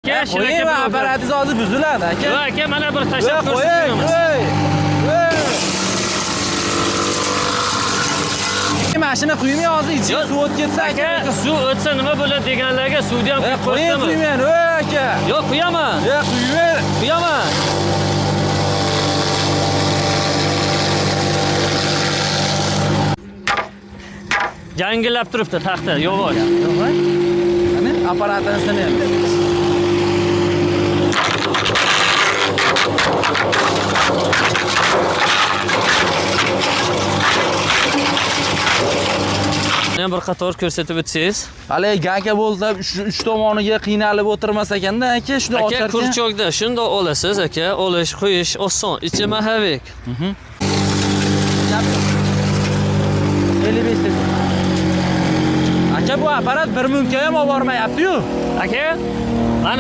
Aka, Qo'ying, shunaqa apparatingiz hozir buziladi, aka. Yo'q aka, mana bir tashlab Qo'ying, ko'rsatamiz. qo'ying. Mashina quymayapti, hozir ichiga Yo'q. suv o'tib ketsa aka. Aka, suv o'tsa nima bo'ladi deganlarga suvni ham quyib Qo'ying, ko'rsataman. quymayman, ey aka. Yo'q, quyaman. Quymayman. Quyaman. Jangillab turibdi taxta, yovvoy. Qani, apparatini sinaymiz. Yana bir qator ko'rsatib o'tsangiz. Hali gaka bo'lsa, uch tomoniga qiynalib o'tirmas ekanda aka, shuni Aka, ocharkan. kurchokda shundoq olasiz aka, olish, qo'yish oson. Ichi mahavik. 55 sekund. Aka, bu apparat bir mumka ham olib bormayapti-yu. Aka,